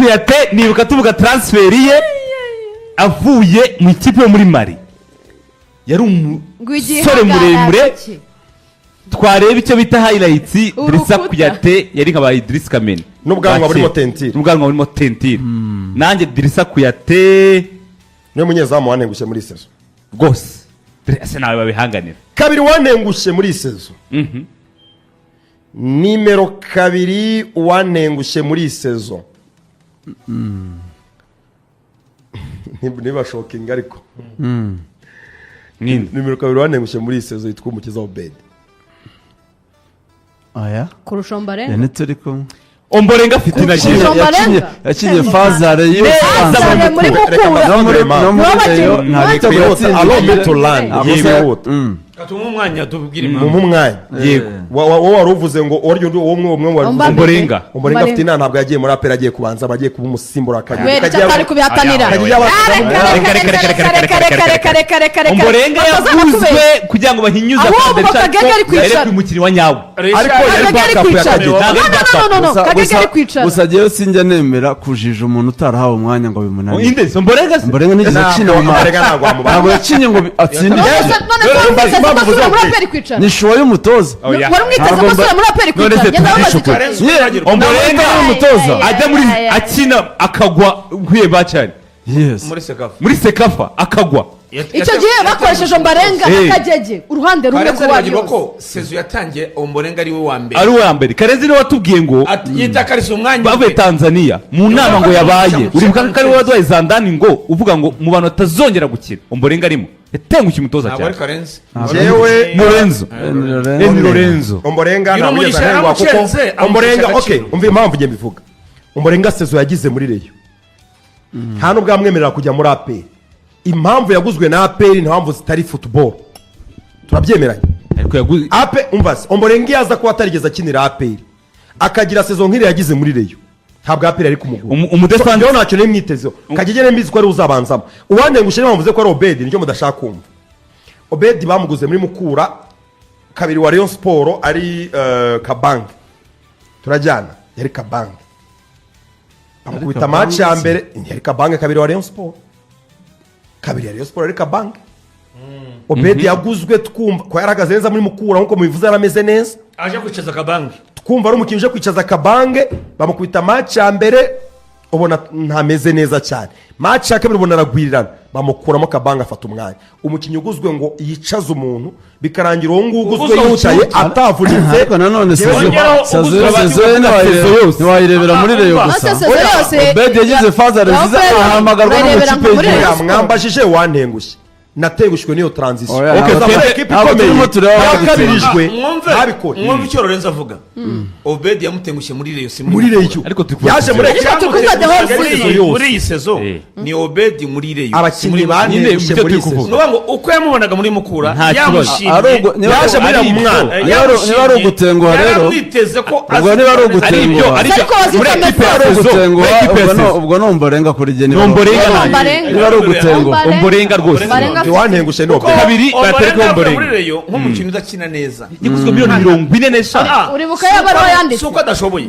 Kouyaté, nibuka tuvuga transfer ye avuye mu ikipe yo muri Mali, yari Ngo umusore igihagararo muremure. cye. Twareba icyo bita highlights, Drissa Urukuta. Kouyaté yari nka ba Idriss Kameni. N'ubwanwa burimo Ba kera. teinture. N'ubwanwa burimo teinture. Nanjye Drissa Kouyaté. Niwe munyezamu wantengushye muri iyi saison. Rwose ese nawe babihanganira. Kabiri wantengushye muri iyi saison, nimero 2 wantengushye muri iyi saison, niba shocking ariko, Ninde? nimero 2 wantengushye muri iyi saison yitwa Umukiza Obedi. Aya. Kurusha Ombarenga? Yani turi kumwe. Omborenga afite Kurusha inagiri. Ombarenga? Yakinye phase aller yose. Neza. Phase aller muri Reka Mukura. No muri Reka no muri Nibo Rayon bakinnyi. nta bitego yatsinze. Allow me to land. Ntabwo se- Yihuta. Katumuhe umwanya tubwire Mumpe impamvu. umwanya. Yego. Wowe wari uvuze ngo waryo undi uwo umwe wari uvuze. Omborenga. Omborenga afite inama, ntabwo yagiye muri APR agiye kubanza, abagiye kuba umusimbura akagiye. Wera icyo atari kubihatanira. Kagiye Reka, reka, reka, reka, reka, reka, reka, reka, reka. Omborenga Batazanakubeshya. yaguzwe kugira ngo bahinyuze Ahubwo Richard Kagege ari ko kwicara. yereke umukinnyi wa nyawe. Ariko yari Kagege ari backup ya kwicara. Kagege. No, no, no, no, no, Kagege ari kwicara. Gusa jyewe sinjya nemera kujija umuntu utarahawe umwanya ngo bimunanire. Inde se? Omborenga se? Omborenga ntigeze akina mu Omborenga ntabwo wamubara. Ntabwo yakinye ngo atsinde. None se wari umwiteze ko asubira muri APR kwicara? Ni choix y'umutoza. Oya. Wari umwiteze ko Ntabwo asubira muri APR None kwicara? se Ngenda tuvugishe babaza ukuri. icyo. Yeah. Omborenga umutoza. Ajya muri akina akagwa nkwiye bacari. Yes. Muri CECAFA. Muri CECAFA akagwa. Icyo gihe bakoresheje Ombarenga Eh. akagege uruhande rumwe Karenzi ku wari aribagirwa yose. ko saison yatangiye Omborenga ari we wa mbere. Ari uwa mbere. Karenzi niwe watubwiye ngo Ati- yitakariza umwanya bavuye we. Tanzania mu nama ngo yabaye, uribuka ko ari we waduhaye zandani, ngo uvuga ngo mu bantu batazongera gukina Omborenga arimo, yatengushye umutoza Ntabwo ari cyane. Karenzi. Jewe Lorenzo, Eni Lorenzo. Omborenga ntabwo Nyir'umugisha yigeze anengwa kuko yaramucenze, amuhesha Omborenga, okay, agaciro. umva impamvu njye mbivuga. Omborenga saison yagize muri Rayon nta nubwo yamwemerera kujya muri APR. Impamvu yaguzwe na APR ni impamvu zitari football, turabyemeranya. Ariko yaguze. Ape umva se, Omborenga iyo aza kuba atarigeze akinira APR akagira saison nk'iriya yagize muri Rayon, ntabwo APR yari kumugura. Umudefansi- Njyewe ntacyo nari mwitezeho. Kagege nari mbizi ko ari uzabanzamo. Uwantengushye niba mvuze ko ari Obedi, nicyo mudashaka kumva. Obedi bamuguze muri Mukura, kabiri wa Rayon Sport ari Kabange, turajyana, yari Kabange, bamukubita Kabange match ya se? mbere. Yari Kabange, kabiri wa Rayon Sport, kabiri ya Rayon Sport yari Kabange. Obedi yaguzwe twumva ko yarahagaze neza muri Mukura, nk'uko mubivuze yarameze neza. Aje kwicaza Kabange. Twumva ari umukinnyi uje kwicaza Kabange. Bamukubita match ya mbere, ubona ntameze neza cyane. Match ya kabiri ubona aragwirirana, bamukuramo, Kabange afata umwanya. Umukinnyi uguzwe ngo yicaze umuntu, bikarangira uwo nguwo uguzwe Uguzwe yicaye ututi. atavunitse. Ariko nanone Yewe, saison Ongeraho saison uguzwe saison saison yose. ntiwayirebera muri Rayon Ah, gusa. None se saison yose Obedi yagize phase aller nziza, ahamagarwa no mu urayirebera kipe nka muri y'igihugu. Rayon Oya, Sport. mwambajije wantengushye, natengushywe n'iyo transition. Oya, Okay, ntabwo muri turi- ekipe ntabwo ikomeye turimo tureba yakabirijwe Mwumve ntabikore. Mwumve icyo Lorenzo avuga. Obedi yamutengushye muri Rayon, si Muri Mukura. Rayon. Ariko turi kuvuga Yaje muri Ariko turi kuvuga the whole Muri season. iyi- muri iyi saison Eh. ni Obedi muri Rayon, si Abakinnyi muri Mukura. Nyine bantengushye ibyo muri turi iyi kuvuga. saison. Ni ukuvuga ngo uko yamubonaga muri Mukura, Nta kibazo. yamushimye. Ari ubwo- niba Yaje muri Ari uriya ibyo. mwana. Niba ari ugutenguha rero, Yaramwiteze ko ubwo niba ari Ari ibyo ugutenguha ari Ariko ibyo muri wazita ekipe ya ari saison, muri ugutenguha, ekipe ya ubwo saison. ubwo ni Omborenga kuri jye. Ni Omborenga Ni nanjye. Omborenga. Niba ari ugutenguha. Omborenga rwose. Omborenga. Wantengushye ni Obedi. Kabiri batereka Omborenga muri Omborenga. Rayon nk'umukinnyi udakina neza. Yaguzwe miliyoni 45. Ah, Uribuka si ya baruwa uko- yanditse? Si uko adashoboye,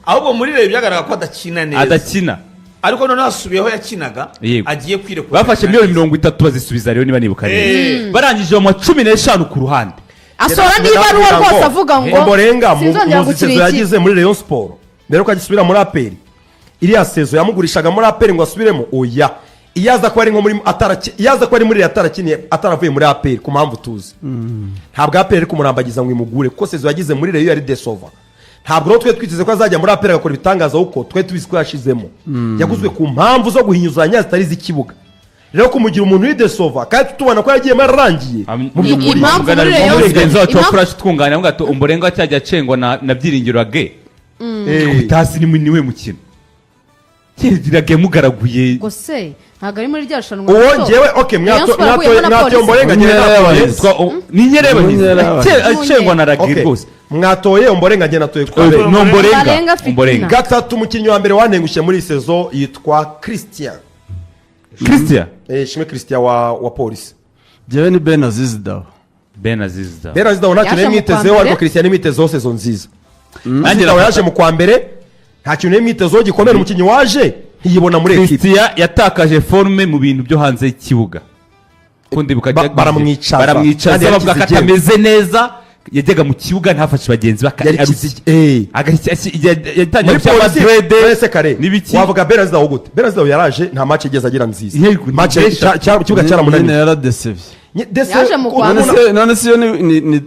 ahubwo muri Rayon byagaragara ko adakina neza. Adakina. Ariko noneho asubiyeho yakinaga, Yego. agiye kwirekura. Bafashe miliyoni 30 bazisubiza rero, niba nibuka neza, barangije bamuha 15 ku ruhande. Asohora n'ibaruwa rwose avuga ngo Omborenga mu sinzongera mu gukina saison iyi kipe. yagize muri Rayon Sport mbere yuko agisubira muri APR, iriya saison yamugurishaga muri APR ngo asubiremo. Oya, iyo aza kuba ari nko muri iyo aza kuba ari muri Rayon atarakiniye, ataravuye muri APR ku mpamvu tuzi, ntabwo APR iri kumurambagiza ngo imugure, kuko saison yagize muri Rayon yari décevant. Ntabwo rero twe twiteze ko azajya muri APR agakora ibitangaza, kuko twe tubizi ko yashizemo. Yaguzwe ku mpamvu zo guhinyuzanya zitari iz'ikibuga. Rero kumugira umuntu uri décevant kandi tubona ko yagiyemo yararangiye, mu by'ukuri Impamvu muri Rayon Mugenzi wacu wa Impamvu- Flash twunganira avuga ati Omborenga cyajya acengwa na Byiringiro Age hasi, ni niwe mukino Rage mugaraguye. Ngo se ntabwo ari muri rya rushanwa Uwo rito? njyewe, okay, Rayon mwato Sport mwato yahuyemo na mwatoye Polisi. Omborenga, njyewe Inkera natoye. y'abahizi. Ni inkera y'abahizi. Inkera y'abahizi. Acengwa na Rage Okay. rwose. Mwatoye Omborenga, njye natoye Kwabere. Ni Omborenga. Omborenga Fitina. Omborenga. Gatatu, umukinnyi wa mbere wantengushye muri iyi saison yitwa Christian. Christian. Shimwe Christian wa Polisi. Jyewe ni Ben Aziz Dawa. Ben Aziz Dawa. Ben Aziz Dawa ntacyo Yaje nari mu kwa mwitezeho, mbere. ariko Christian nimwitezeho saison nziza. Nanjye Dawa nafata- yaje mu kwa mbere. Nta kintu n'imwitezo gikomeye, umukinnyi waje ntiyibona muri ekipe. Christian yatakaje forme mu bintu byo hanze y'ikibuga. Ko ndibuka Baramwicaza. Baramwicaza, Kandi yari bavuga ko kizigenza. atameze neza, yajyaga mu kibuga ntafashe bagenzi be. Yari Yatangiye muri gushyira Polisi amadrede wese kare n'ibiki. Wavuga Benaziza gute? Benaziza yaraje, nta match yigeze agira nziza. Yego, ni Match benshi. ikibuga Nyine cyaramunaniye. yaradesevye. Yaje mu Rwanda. None se iyo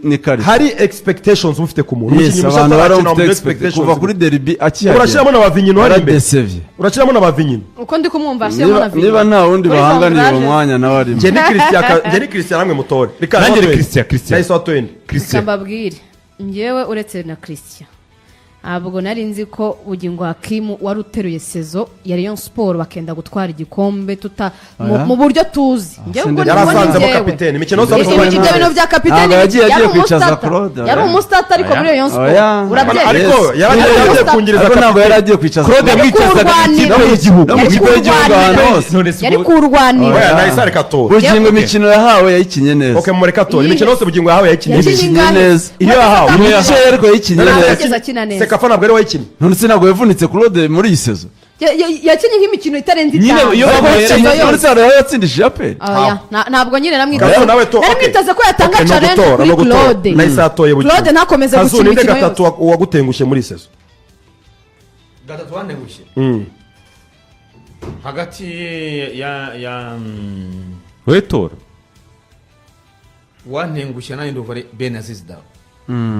ni kare? Hari expectations ufite ku muntu. Yes, Umukinnyi mushya abantu bari atarakina, bafite wamuha expect kuva kuri derby akihagera. Urashyiramo na Bavinyino hari imbere. Yaradesevye. Urashyiramo na Bavinyino. Uko ndi kumwumva, ashyiramo Niba na Vini. niba nta wundi Muri bahanganiye uwo Jonglage. mwanya, nawe arimo. Njye ni Christian njye ni Christian, namwe mutore. Reka Nanjye ni watoye. Christian, Christian. Nahise watoye nde? Reka Christian. mbabwire, njyewe uretse na Christian, ntabwo nari nzi ko Bugingo Hakimu wari uteruye saison ya Rayon Sport bakenda gutwara igikombe tuta Oya. mu buryo tuzi. Njyewe ubwo Yari ndibona asanzemo njyewe. kapiteni imikino yose. Ibyo bintu bya kapiteni, Ntabwo yagiye yari agiye kwicaza umustarter. Claude, Yari oya. umustarter ariko Oya. muri Rayon Sport Oya. urabyemera? Ariko Yes. yari agiye kungiriza Ariko ntabwo yari kapiteni. agiye kwicaza Claude Claude. yamwicazaga mu ikipe y'igihugu. No mu kipe y'igihugu ahantu hose. None se Yari ubwo- kurwanira. Oya, nahise areka atora. Bugingo imikino yahawe yayikinye neza. Okay, mureka atora. Imikino yose Bugingo yahawe yayikinnye. Yakinnye Yakinnye ingahe? neza. Iyo yahawe. Iyo yahawe ariko yayikinye Ntabwo neza. yigeze akina neza. CECAFA ntabwo ari we wayikinnye. None se ntabwo yavunitse Claude muri iyi saison? Yakinnye nk'imikino itarenze Nyine itanu. iyo Ariko bamuhereye- yakinnye, Yose. none se hari aho yatsindishije APR? Oya, ntabwo nyine namwiteze. Gato nawe to Nari okay. mwiteze ko yatanga Okay, no challenge gutora, kuri no gutora. Claude. Nahise atoye Bugingo. Claude ntakomeze Kazu, gukina ninde imikino gatatu yose. wagutengushye muri iyi saison? Gatatu wantengushye hagati ya Wowe tora. Wantengushye nanjye ndumva ari Ben Aziz Dawe.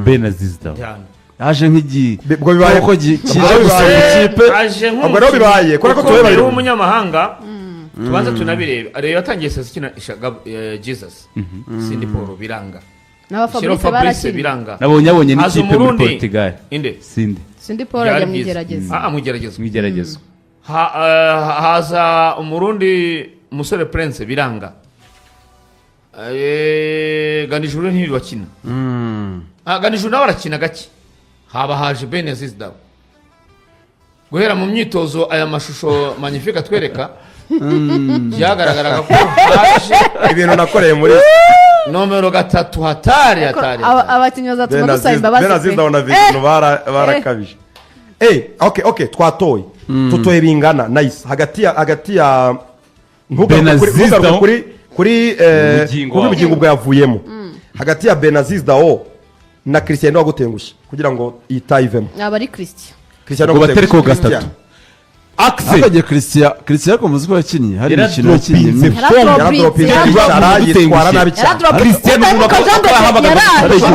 Ben Aziz Dawe. Cyane. Yaje nk'igihe Ubwo bibaye Nk'uko kije Ubwo gusaba bibaye. ikipe. Aje Ubwo rero bibaye, kubera ko ukomeye tubaye babiri. w'umunyamahanga, tubanze tunabirebe. Rero yatangiye saison ikina Jesus Sindi Paul biranga. N'aba Shyiraho Fabrice Fabrice barakinnye. biranga. Nabonye abonye Haza n'ikipe muri Umurundi. Portugal. Inde? Sindi. Sindi Paul ajya Byari mu byiza. igerageza. Ah, mu igerageza. Mu igeragezo. Haza Umurundi musore Prince biranga. Ganijuru ntibakina. Ganijuru nawe arakina gake. Haba haje Ben Aziz Dawe guhera mu myitozo. Aya mashusho magnifique atwereka, byagaragaraga ko haje Ibintu nakoreye muri nomero 3 hatari hatari hatari. Abakinnyi bazatuma dusaba imbabazi Benaziz pe. ndabona ibintu barakabije. Okay, twatoye, tutoye bingana. Nice. Hagati ya ntugaruke kuri Benaziz ntugaruke Dao. kuri Bugingo kuri wawe. Bugingo bwo yavuyemo. Hagati ya Benaziz Dao na Christian wagutengushye kugira ngo iyi tayivemo? Aba ari Christian. Christian Ubwo wagutengushye. batereko gatatu. Axe. Akagiye Christian. Christian ariko muzi ko yakinnye, hari imikino yakinnye Yaradropinze myinshi. form. Yaradropinze, yicara, yitwara nabi cyane. Christian Udahemuka umuntu Jean de Dieu abahamagara yaraje.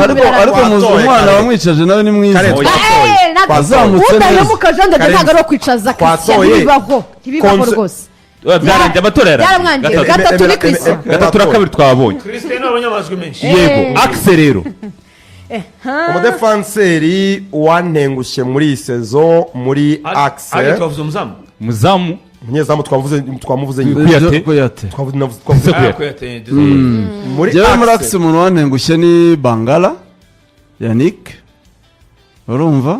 Ariko muzi Twatoye, umwana kare. wamwicaje nawe ni mwiza. Kare, twatoye. Azamutse neza. Udahemuka Jean de Dieu Karenzi. ntabwo ari uwo kwicaza Christian. Twatoye. Ntibibaho, ntibibaho rwose. Byarangiye, amatora yarangiye. Byaramwangiye. Gatatu. Gatatu ni Christian. Gatatu na kabiri twabonye. Christian ni abanyamajwi menshi. Yego, axe rero. Umudefanseri wantengushye muri iyi saison muri Axe axe. twavuze umuzamu. Muzamu. Umunyezamu twavuze, twamuvuze nyuma. Kuyate. Kuyate. Twavuze Kuyate. Ah, Kuyate, désolé. Muri Njyewe muri axe. axe umuntu wantengushye ni Bangala Yannick, urumva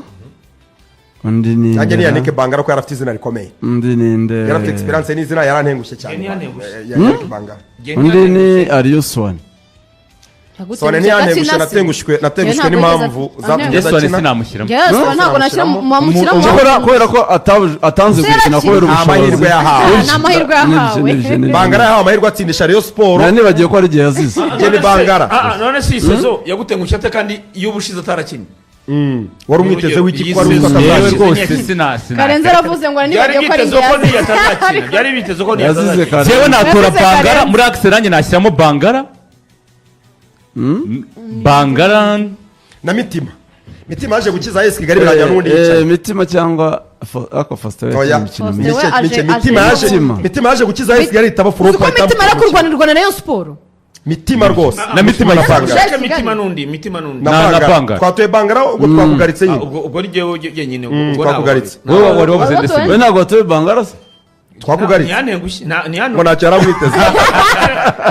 undi ni Nanjye ni Yannick Bangara, ko yari afite izina rikomeye. Undi ni nde? Yari afite experience n'izina, yarantengushye cyane. Njye ntiyantengushye. Yannick Bangara. Njye Undi ni ntiyantengushye. Aliou Swan. Sone ntiyantengushye, natengushwe n'impamvu zatumye Njye Sone adakina. sinamushyiramo. Njyewe ntabwo nashyira wamushyiramo. Cyakora kubera ko atanze gukina kubera Nta mahirwe ubushobozi. yahawe. Nta mahirwe yahawe. Nibyo, nibyo. Bangara yahawe amahirwe atsindisha Rayon Sport. Nari nibagiwe ko hari igihe yazize. Njye ni Bangara. None se iyi saison yagutengushye ate kandi iyo ubushize atarakinnye? Wari umwiteze w'iki ko wari uzi ko Yewe atazakina? rwose sina Karenzi aravuze ngo Byari nibagiwe ko ari biteze ko ingenzi. niyo atazakina, byari biteze ko niyo Yazize atazakina. kare. Jewe natora Yavuze Bangara. Karenzi. Muri axe nanjye nashyiramo Bangara, Bangara. Na Mitima. Mitima yaje gukiza AS Kigali, birangira n'ubundi yicaye. Mitima cyangwa ako Faustin Oya. yakinnye imikino Faustin myinshi. we Mitima yaje Mitima. Mitima yaje gukiza AS Kigali itaba Uzi flop. ko Mitima yarakurwanirwa na Rayon Sport? Mitima rwose. Na Mitima na na Bangara. Ushake Mitima n'undi, Mitima n'undi. Na Na Bangara. Bangara. Twatoye Bangara, ubwo twakugaritse Ah, nyine. ubwo ni jyewe jyenyine, ubwo Twakugaritse. Wowe wari wabuze Wari ndetse. watoye? We ntabwo watoye Bangara se? Twakugaritse. Ntiyantengushye. Ngo ntacyo yaramwiteze.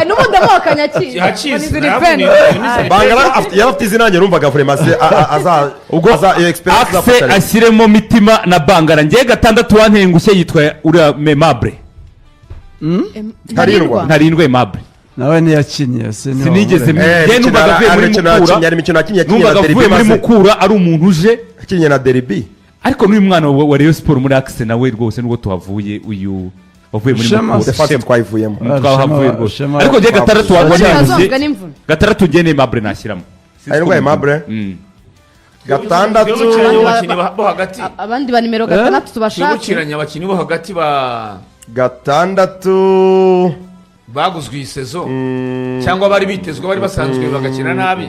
N'ubundi amuhakanya akizi. Yakizi, Ngo ni ziripeni. Bangara yari afite izina, nanjye numvaga vraiment aza Ubwo aza iyo experience axe izafasha Rayon. ashyiremo Mitima na Bangara. Ngewe gatandatu wantengushye yitwa uriya Memable. Ntarindwa. Ntarindwa Aimable. Nawe ntiyakinnye se? Sinigeze njye Imikino numvaga avuye hari muri imikino Mukura. yakinnye, hari imikino yakinnye, yakinnye na Numvaga derby avuye muri maze Mukura ari umuntu uje yakinnye na derby. Ariko n'uyu mwana wa Rayon Sport muri axe nawe rwose, nubwo tuhavuye, uyu wavuye muri Shema. Mukura. Defense twayivuyemo. Twahavuye Shema- rwose. Shema- Ariko njye gatandatu Azonzwe wanengushye, n'imvune. gatandatu njye ni Aimable nashyiramo. Ari Aimable? Gatandatu. Twibukiranye abakinnyi bo hagati. Abandi ba nimero 6 tubashake. Twibukiranye abakinnyi bo hagati ba Gatandatu. Baguzwe iyi saison cyangwa bari bitezwe, bari basanzwe bagakina nabi,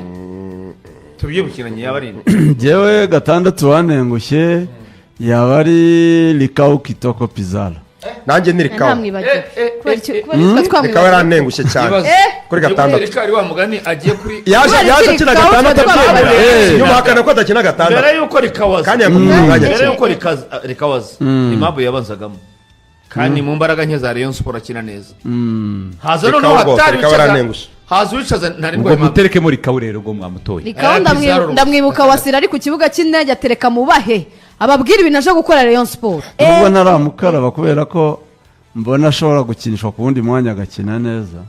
tubyibukiranye, yaba ari inde? Njyewe gatandatu wanengushye yaba ari Rikawu Kitoko Pizarro. Nanjye ni Rikawa. Ntamwibagiwe. Eh, Kubera iki Rikawa twamwibagiwe? yarantengushye cyane Ibaze. kuri gatandatu. Reka ari wa mugani agiye kuri Yaje Kubera yaje iki akina Rikawa gatandatu tuba abyemera, twamwibagiwe? nyuma ahakana ko adakina mbere gatandatu yuko Rikawaza kandi yakubwiye umwanya mbere akina. yuko Rikawaza, Aimable yabanzagamo kandi mu mbaraga nke za Rayon Sport akina neza, haza Rikawa noneho rwose, hatari Rikawa wicaza, yarantengushye. haza uwicaza ntarengwa Ubwo Aimable. muterekemo Rikawu rero, ubwo mwamutoye. Rikawa Eh, Pizarro. ndamwibuka Wasira ari ku kibuga cy'indege, atereka mubahe ababwira ibintu aje gukora Rayon Sport. Nubwo ntaramukaraba kubera ko mbona ashobora gukinishwa ku wundi mwanya agakina neza,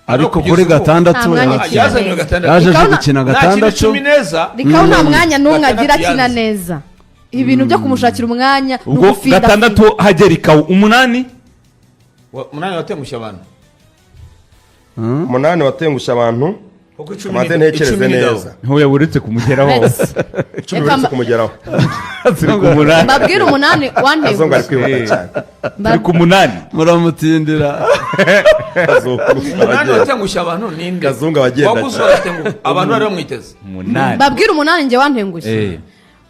ariko Kugeza kuri ubu. gatandatu Nta mwanya yakina. akina. Yazanywe gatandatu. Yaje aje Rikawa gukina Nakina gatandatu. 10 neza. Rikawa nta mwanya n'umwe Gatandatu agira akina yanze. neza. Ibintu byo kumushakira umwanya ni Ubwo ugufinda. gatandatu hajya Rikawu, umunani? Umunani watengushye abantu. Umunani watengushye abantu. Kuko 10 Amaze ni ntekereze 10 ni Dawo. neza. Ntoya uretse kumugeraho. Uretse. 10 Reka uretse kumugeraho. Turi ku munani. Mbabwire umunani Kazungu ari wantengushye. kwihuta Eh. cyane. Turi ku munani. Muramutindira. Kazungu Umunani aragenda. watengushye abantu ninde? Kazungu abagenda Waguzwe cyane. agatenguha, abantu bari bamwiteze. Umunani. Mbabwire umunani njye wantengushye.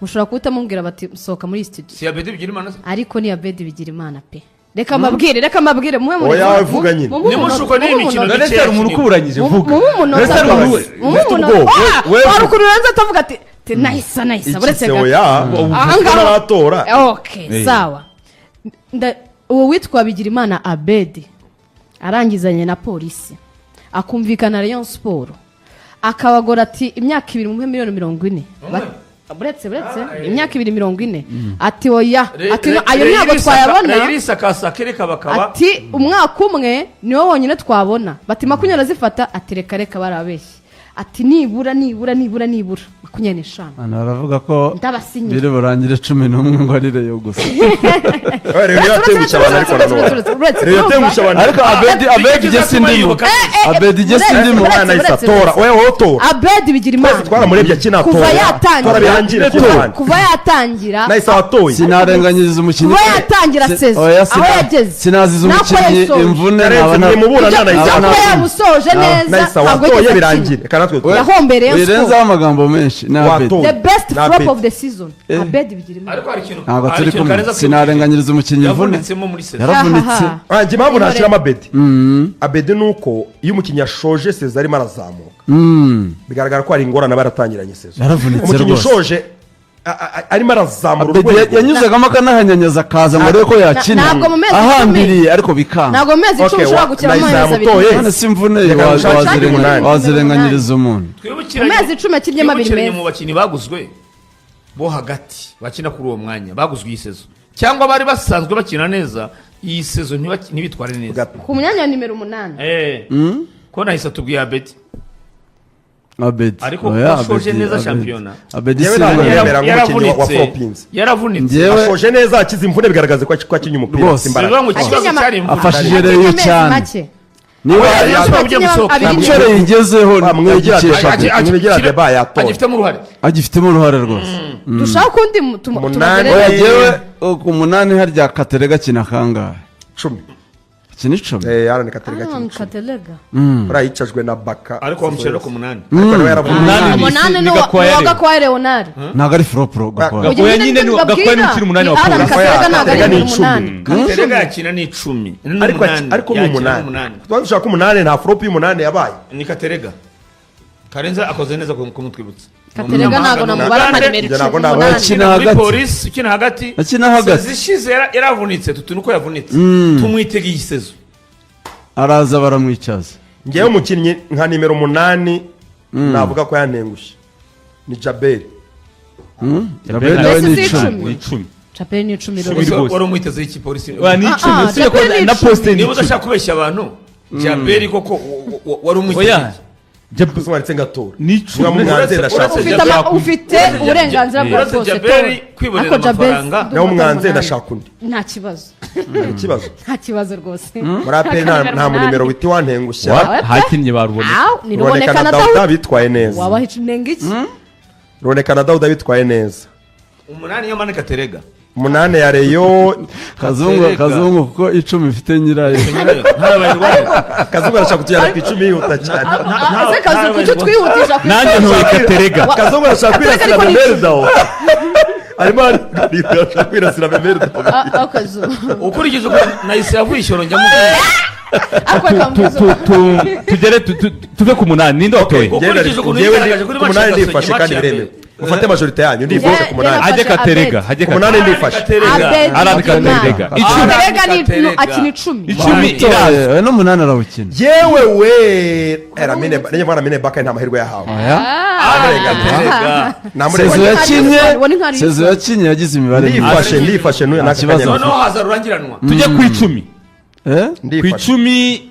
Mushobora guhita mubwira bati sohoka muri iyi studio. Si Abedi Bigirimana se? Ariko ni Abedi Bigirimana pe. Reka mbabwire, reka mbabwire muhe Oya, vuga nyine. Nimushuko n'iyi mikino None se hari umuntu ukuburanyije? Vuga. Muhe umunota None se hari umuntu rwose. Muhe Ufite umunota. ubwoba. Ah, Wewe- wari ukuntu urenze atavuga ati nahisa nahisa uretse Iki se gato. oya. Aha ngaho- Ntaratora. Okay, sawa. Uwo witwa Bigirimana Abedi arangizanye na Polisi, akumvikana Rayon Sport, akabagora ati imyaka 2 mumuhe miliyoni 40. Buretse, buretse, imyaka 2 40, ati oya, ati ayo ntabwo twayabona. Reyirisa reka bakaba Ati umwaka umwe niwo wonyine twabona. Bati 20 azifata, ati reka reka, barabeshye, ati nibura nibura nibura nibura 25. Abantu baravuga ko Ndabasinyira. biri burangire 11 ngo ari Rayon gusa. Oya, Rayon yatengushye abantu ariko nanone. Rayon yatengushye abantu. Ariko Abedi jye sindimo. Abedi jye sindimo. Umwana ahise atora. Oya, wowe tora. Abedi Bigirimana. Twese twaramurebye akina Kuva atora. yatangira Twarabihangira akina abandi. Kuva yatangira Nahise watoye. Sinarenganyiriza umukinnyi. Kuva yatangira saison, Oya, aho yageze, sinaziza n'ako umukinnyi yasoje. imvune. Yarenze naba mwimubura Ibyo nta ibyo naba kuba yamusoje neza, Nahise ntabwo watoye yigeze akina. birangire. Reka natwe twese. Yahombereye Wirenzaho Sport. amagambo menshi ni Abedi. Watoye. The best Na flop Abedi. of the season, Abedi Bigirimana. Ariko hari ikintu Ntabwo hari turi ikintu kumwe. Karenzi atwibukije. Sinarenganyiriza umukinnyi imvune. Yavunitsemo muri saison. Yaravunitse. Ahaha. Ah, njye impamvu ntashyiramo Abedi, Abedi ni uko iyo umukinnyi ashoje saison arimo arazamuka, bigaragara ko hari ingorane aba yaratangiranye saison. Yaravunitse Umukinnyi rwose. ushoje arimo arazamura Abedi urwego. yanyuzagamo akanahanyanyaza akaza ngo arebe ko yakina Ntabwo mu mezi 10 ahambiriye, ariko bikanga. Ntabwo mu mezi 10 Okay, ushobora gukina mu Nahise mezi 2. yamutoye. None si imvune Reka ngushakire umunani. wazirenganyiriza umuntu? Twibukiranye Mu mezi 10 akiryemo abiri twibukiranye meza. mu bakinnyi baguzwe bo hagati bakina kuri uwo mwanya, baguzwe iyi saison cyangwa bari basanzwe bakina neza, iyi saison ntibitware neza. Ku mwanya wa nimero 8. Ko nahise atubwiye Abedi. Abedi. Ariko Oya, ashoje Abedi, neza Abedi. shampiyona. Abedi Yewe si ntabwo we. yemera nk'umukinnyi wa Yaravunitse. flopinze. Yaravunitse. Njyewe- Ashoje neza, akize imvune, bigaragaza ko akinnye umupira Rwose. afite imbaraga. Bivuga ngo ikibazo Akinnye cyari imvune. Afashije Akinnye Rayon amezi cyane. make. Niba Oya, Oya, Rayon Akinnye Sport abiri. icyo yigezeho Bamwegera agikesha Mwegera Adebayo yatora. Agifitemo uruhare. Agifitemo uruhare rwose. Dushaka undi Umunani. tubagerere. Oya, jyewe ku munani harya Katerega akina kangahe? 10. Akina 10. Alan Katerega Alan akina 10. Katerega. Uriya yicajwe na Baka. Ariko bamushyira no ku munani. Ariko nawe yaravunitse. Umunani. Umunani Ni ni Gakwaya uwa rero. Gakwaya Leonard. Ntabwo ari flop Gakwaya. Gakwaya nyine ni Gakwaya ni ukiri umunani wa Alan Polisi. Katerega ntabwo ari Katerega ni nimero 10. 8. Katerega yakina ni 10. Ariko ariko ni umunani, tuba dushaka umunani, nta flop y'umunani yabaye. Ni Katerega. Karenza akoze neza kumutwibutsa. Katerega ntabwo namubara nka nimero Njye ntabwo 10. nabara. 8. Akina Muri hagati. Polisi ukina hagati. Akina hagati. Saison ishize yaravunitse, tutu nuko yavunitse tumwitega iyi saison. Araza baramwicaza. Ngewe umukinnyi nka nimero 8 navuga ko yantengushye ni Jaberi. Jaberi nawe ni Mbese si 10. 10? Ni 10. Chapelle ni 10 Cumi rwose. rwose. Wari umwiteze iki Polisi? Oya, ni 10. Ah, ah, Usibye ko Jaberi ni na 10. poste ni Niba 10. udashaka kubeshya abantu, Jaberi koko wari umwiteze Oya. iki? Wanditse ngatora. Ni icumi. Niba mumwanze ndashaka. Uretse Ufite ufite uburenganzira bwa Uretse bwose. Jaberi Tora. kwibonera Ariko Jaberi amafaranga. ndumva Nawe umwanze atari ndashaka undi. Nta kibazo. Nta kibazo. Nta kibazo rwose. Muri APR nta munimero wita wantengushya. Hakinnye ba Ruboneka. Aw, ni Ruboneka Ruboneka na na Dawuda Dawuda. bitwaye neza. Wabaha inenga iki? Ruboneka na Dawuda bitwaye neza. Umunani y'amanika terega. Umunani ya Rayon. Kazungu. Terega. Kazungu, kuko 10 ifite nyirayo. Nyirayo ntarabayirwaye. Kazungu arashaka kutujyana ku 10 yihuta cyane. Ese Kazu, kuki twihutisha ku Nanjye icumi? ntoye Katerega. Kazungu arashaka Katerega kwirasira ariko ni Memeri Dawo. Arimo arashaka kwirasira Memeri Dawo. Ah, ah, Kazu. Ukurikije uko nahise yavuye ishyoro njya mubwira. Ako kambuzo. Tugere tuve ku munani, ninde watoye? Ukurikije ukuntu Njyewe yigaragaje kuri ku match munani ya Gasogi, ndifashe match kandi ya biremewe. mbere. Mufate majorité yanyu, ndifashe ku munani. Hajye Katerega, hajye Ku munani Katerega. ndifashe. Abedi Arandika Bigirimana. Katerega. 10. Katerega ni Katerega. akina 10. 10 iraza. We n'umunani arawukina. Yewe we, Eramine niyo mwana Amine Baka nta mahirwe yahawe. Oya. Katerega. Namureba. Sezo yakinnye, Ubona inkari. sezo yakinnye yagize imibare myiza. Ndifashe, ndifashe n'uyu Nta n'aka kibazo. kanya. Noneho haza rurangiranwa. Tujye ku 10. Eh? Ku Ndifashe. 10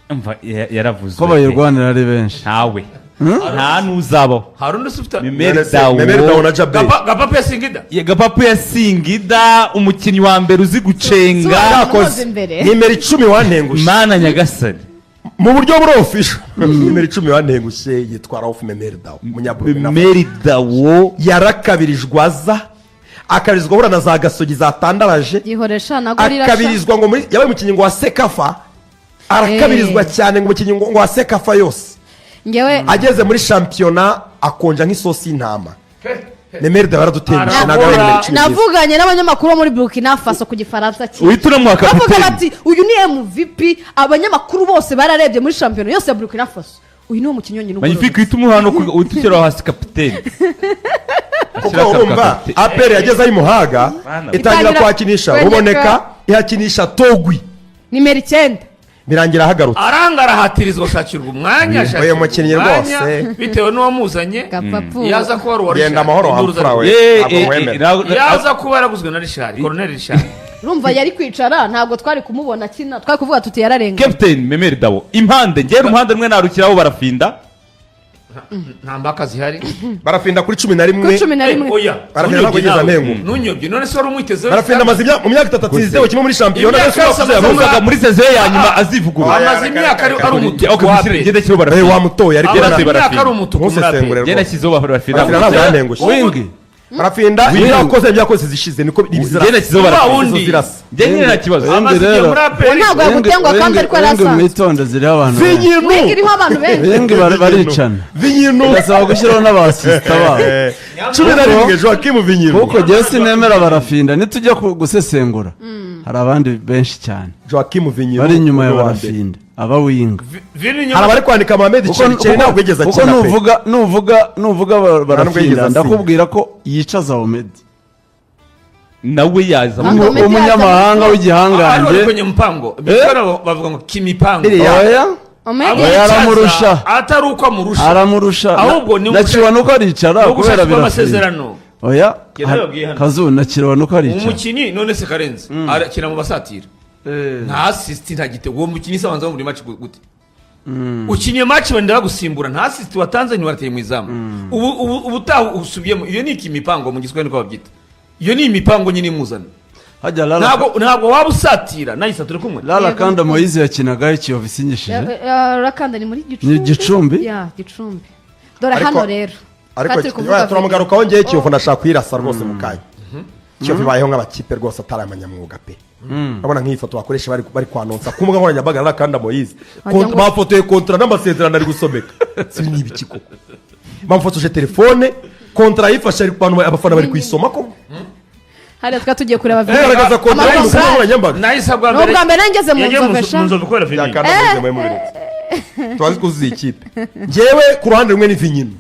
umva yaravuzwe. Ko bayirwanira ari benshi. Ntawe, nta n'uzabaho. Hari undi ufite Memeri None se, Memeri Dawo Dawo. na Jaberi. Gapapu ya Singida. Ya, Gapapu ya Singida, umukinnyi wa mbere uzi gucenga. Sobanura imbere. Nimero 10 wantengushye Mana nyagasani. mu buryo buri official, nimero 10 wantengushye yitwa Rauf Memeri Dawo, Umunyaburukina. Memeri Dawo. Yarakabirijwe, aza akabirizwa ahura na za Gasogi zatandaraje. Yihoresha na gorira. Akabirizwa ngo muri yabaye umukinnyi ngo wa CECAFA, arakabirizwa cyane ngo umukinnyi ngo wa CECAFA yose. Ngewe Ageze muri shampiyona akonja nk'isosi y'intama. Memeri Dawo yaradutengushye, ntabwo ari nimero 10 nziza. Navuganye n'abanyamakuru bo muri Burkina Faso ku Gifaransa cyiza. Uhita unamuha Bavuga kapiteni. bati uyu ni MVP. Abanyamakuru bose bararebye muri shampiyona yose ya Burkina Faso, uyu ni wo mukinnyi wenyine Magnifique. ugororotse. Uhita umuha no uhita ushyiraho hasi kapiteni. Kuko urumva APR yageze aho imuhaga, Bana. itangira Itangira kuhakinisha kwenyeka. Ruboneka, ihakinisha Togwi. Nimero 9. Birangira ahagarutse. Aranga arahatirizwa ashakirwa umwanya, ashakirwa Uyu mukinnyi umwanya, rwose. bitewe n'uwamuzanye. Gapapu. Iyo aza kuba ari uwa Genda Richard, amahoro induru wamfura we. Ntabwo nkwemera. Iyo aza kuba yaraguzwe na Richard, Colonel Richard. Urumva yari kwicara, ntabwo twari kumubona akina, twari kuvuga tuti yararenganye. Captain Memeri Dawo. Impande, ngera uruhande rumwe narukiraho Barafinda. Nta mbaka zihari. Barafinda kuri 11. Kuri 11. Oya. Barafinda ntabwo yigeze antenguha. Ntunyobye, none se wari umwitezeho? Barafinda amaze mu myaka 3 atsinze igitego kimwe muri shampiyona. Imyaka Mbese yose wakuze amaze yavuze. Yavugaga muri saison ye ya nyuma azivugurura. Oya, Amaze reka, imyaka reka, ari reka. umutuku Okay, wa mushyire APR. ngende shyiraho Eh, Barafinda. wamutoye ariko Amaze Barafinda. imyaka ari umutuku muri Ntusesengure APR. Ngende rwose. ashyizeho Barafinda. Barafinda ntabwo yantengushye. Wingi. Barafinda ibyo yakoze, ibyo yakoze zishize niko Ngende ashyizeho Wa Barafinda. wundi. Izo zirasa. Njye nyine nta kibazo. Wingi Amaze igihe rero. muri APR. Ntabwo yagutenguha kandi ariko yari Wingi asanzwe. mwitonde, ziriho abantu benshi. Vinyinu. Wingi iriho abantu benshi. Wingi baricana. Vinyinu. Birasaba gushyiraho n'abasisita babo. 11 Joachim Vinyinu. Kuko njyewe sinemera Barafinda, nitujya gusesengura hari abandi benshi cyane Joachim Vinyinu bari inyuma ya ni uwa mbere. Barafinda aba winga. Vini Hari abari kwandika Mohamed Kuko Cheri, ntabwo yigeze kuko akina pe. nuvuga Ntabwo yigeze Barafinda, asinya. ndakubwira ko yicaza Omedi. Nawe yaza. Ntabwo Omedi Umunyamahanga yaza. w'igihangange. Ari kwenye mpango. Bikora bavuga ngo kimipango. Iriya. Oya. Omedi. Oya, aramurusha. Atari uko amurusha. Aramurusha. Ahubwo ni na Kiwanuka aricara no kubera gushakirwa Birafinda. amasezerano. Oya. Njye nababwiye hano. Kazu na Kiwanuka aricara. Umukinnyi none se Karenzi arakina mu basatira, nta assist, nta gitego. Uwo mukinnyi se abanza muri match gute? Ukinnye match wenda bagusimbura, nta assist watanze, ntiwarateye mu izamu. Ubu ubutaha usubiyemo. Iyo ni ikimipango mu Giswahili niko babyita. Iyo ni imipango nyine imuzana. Hajya Lala. Ntabwo waba usatira nayisa turi kumwe. Lala Yego. kandi Moyize yakinagaho Kiyovu isinyishije. Rakanda ni muri Gicumbi. Ni Gicumbi? Ya, Gicumbi. Dore Ariko- hano rero Ariko Twari turi kuvuga oya, turamugarukaho. Ngewe Kiyovu ndashaka kuyirasa rwose mu kanya. Kiyovu ibayeho nk'abakipe rwose atari abanyamwuga pe. Urabona nk'iyi foto bakoresha bari kwanonsa ku mbuga nkoranyambaga, Rakanda Moyize. Wagira ngo- Bafotoye contrat n'amasezerano ari gusomeka. Si ni ibiki koko? Bamufotoje telefone, contrat yifashe ari abantu, abafana bari kuyisoma ko Hariya twari tugiye kureba video. Igaragaza contrat iri mu mbuga Amakontra- nkoranyambaga. Nahise bwa Ni mbere. ubwa mbere ngeze mu Yagiye Nzove sha. mu Nzove kubera Vini. Yakanda Moyize muri mubiretse tubazi kuzuza ikipe. Njyewe ku ruhande rumwe ni Vinyinu.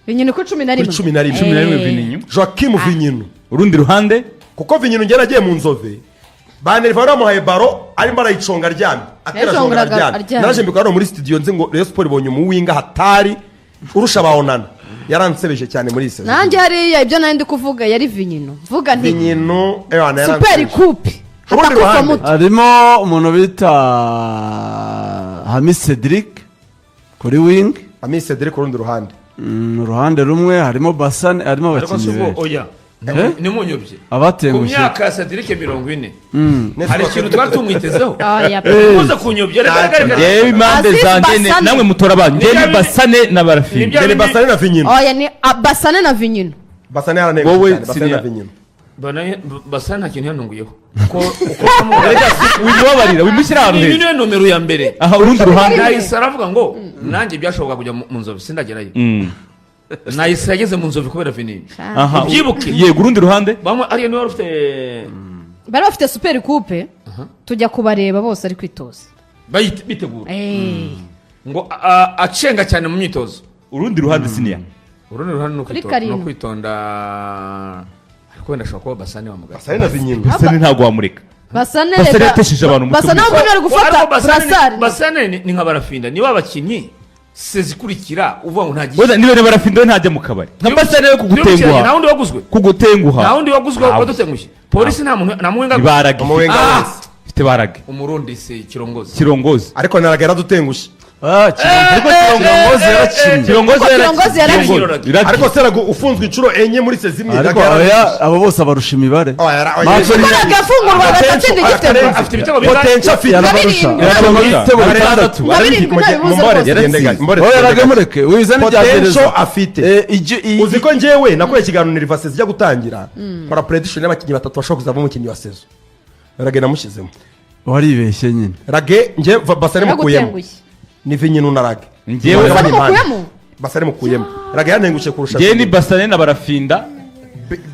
Vinyinu kuri 11. Kuri 11. 11 Vininyu. Joachim Vinyinu. Urundi ruhande? Kuko Vinyinu ngera agiye mu Nzove, Banerva bamuhaye ballon arimo arayiconga aryamye, atera jonga. Yayicongeraga Aryamye. aryamye. Naraje mbikora hano muri studio nzi ngo Rayon Sport ibonye umuwinga hatari urusha ba Onana. Yaransebeje cyane muri iyi saison. Nanjye hariya ibyo nari ndi kuvuga yari Vinyinu, mvuga nti Vinyinu ewana super yaransebeje. coupe Urundi hatakufa ruhande. muto. Harimo umuntu bita Hamis Cedric kuri wing. Amiss Cedric ku rundi ruhande. Uruhande rumwe harimo Basane, harimo Ariko si abakinnyi ubwo benshi. Oya. Eh? Nimunyobye. Ku Abatengushye. myaka ya Cedric 40, Nese hari ikintu twari tumwitezeho. Oya. Muze kunyobya, reka reka reka. Ngewe impande Aziz zanjye Basane. namwe mutora abanyu. Ngewe ni Basane na Barafinda. Ni bya Ni bindi- Basane na Vinyino. Oya, ni Basane na Vinyino. Basane yaranengushye Wowe cyane, Basane na Siniya. Vinyino. Basane nta kintu yantunguyeho ko uko Reka wimubabarira, wimushyira ahantu Iyi heza. niyo nomero ya mbere. Aha, urundi ruhande. Nahise aravuga ngo nanjye byashoboka kujya mu Nzovu, sindagerayo. Nahise yageze mu Nzovu kubera Vinyino. Aha. Ubyibuke. Yego, urundi ruhande. Bamwe ariyo niwe wari ufite. Bari bafite super coupe, tujya kubareba bose ari kwitoza. Bitegura Eh. ngo acenga cyane mu myitozo. Urundi ruhande, Siniya. Urundi ruhande ni Kuri ni 7. ukwitonda, ariko wenda ashobora kuba Basane wa mugabo. Basane na Vinyino. Basane ntabwo wamureka. Basane. Basane Reka yatesheje abantu umutwe. Basane ahubwo bari gufata Ariko Basane brassard. Basane ni nka Barafinda, niba abakinnyi sezikurikira uvuga ngo nta gihe. Wenda niba Barafinda we ntajya mu kabari nka Basane we Nta kugutenguha. wundi waguzwe. Kugutenguha. Nta wundi waguzwe Ntawe. wadutengushye. Polisi nta muntu, nta muwenga. Ni barage. Umuwenga Ah! wese. Ifite barage. Umurundi se Kirongozi. Kirongozi. Ariko naraga yaradutengushye. Ah, Kirongozi yarakinnye. Kirongozi. Ariko Kirongozi yarakinnye. Kirongozi. Ariko Serago ufunzwe inshuro enye muri sezimwe. Ariko oya, abo bose abarusha imibare. Match Kuko agafungurwa agatsinda igitego. Afite ibitego bingahe? Potential afite. Yarabarusha. Nka Yarabarusha birindwi. ibitego 6. Nka 7 ntabibuze rwose. Oya, ragemureke wizane ibya Potential gereza. afite. Uzi ko njyewe nakoreye ikiganiro Niriva saison ijya gutangira, nkora prediction y'abakinnyi batatu bashobora kuzavamo umukinnyi wa saison. Rage namushyizemo. Waribeshye nyine. Rage njye Basane mukuyemo. Yaragutengushye. Ni Vinyino na Rage. Njyewe- Basane mukuyemo. Basane mukuyemo. Rage yantengushye kurusha Ngewe ni Vinyino. Basane na Barafinda.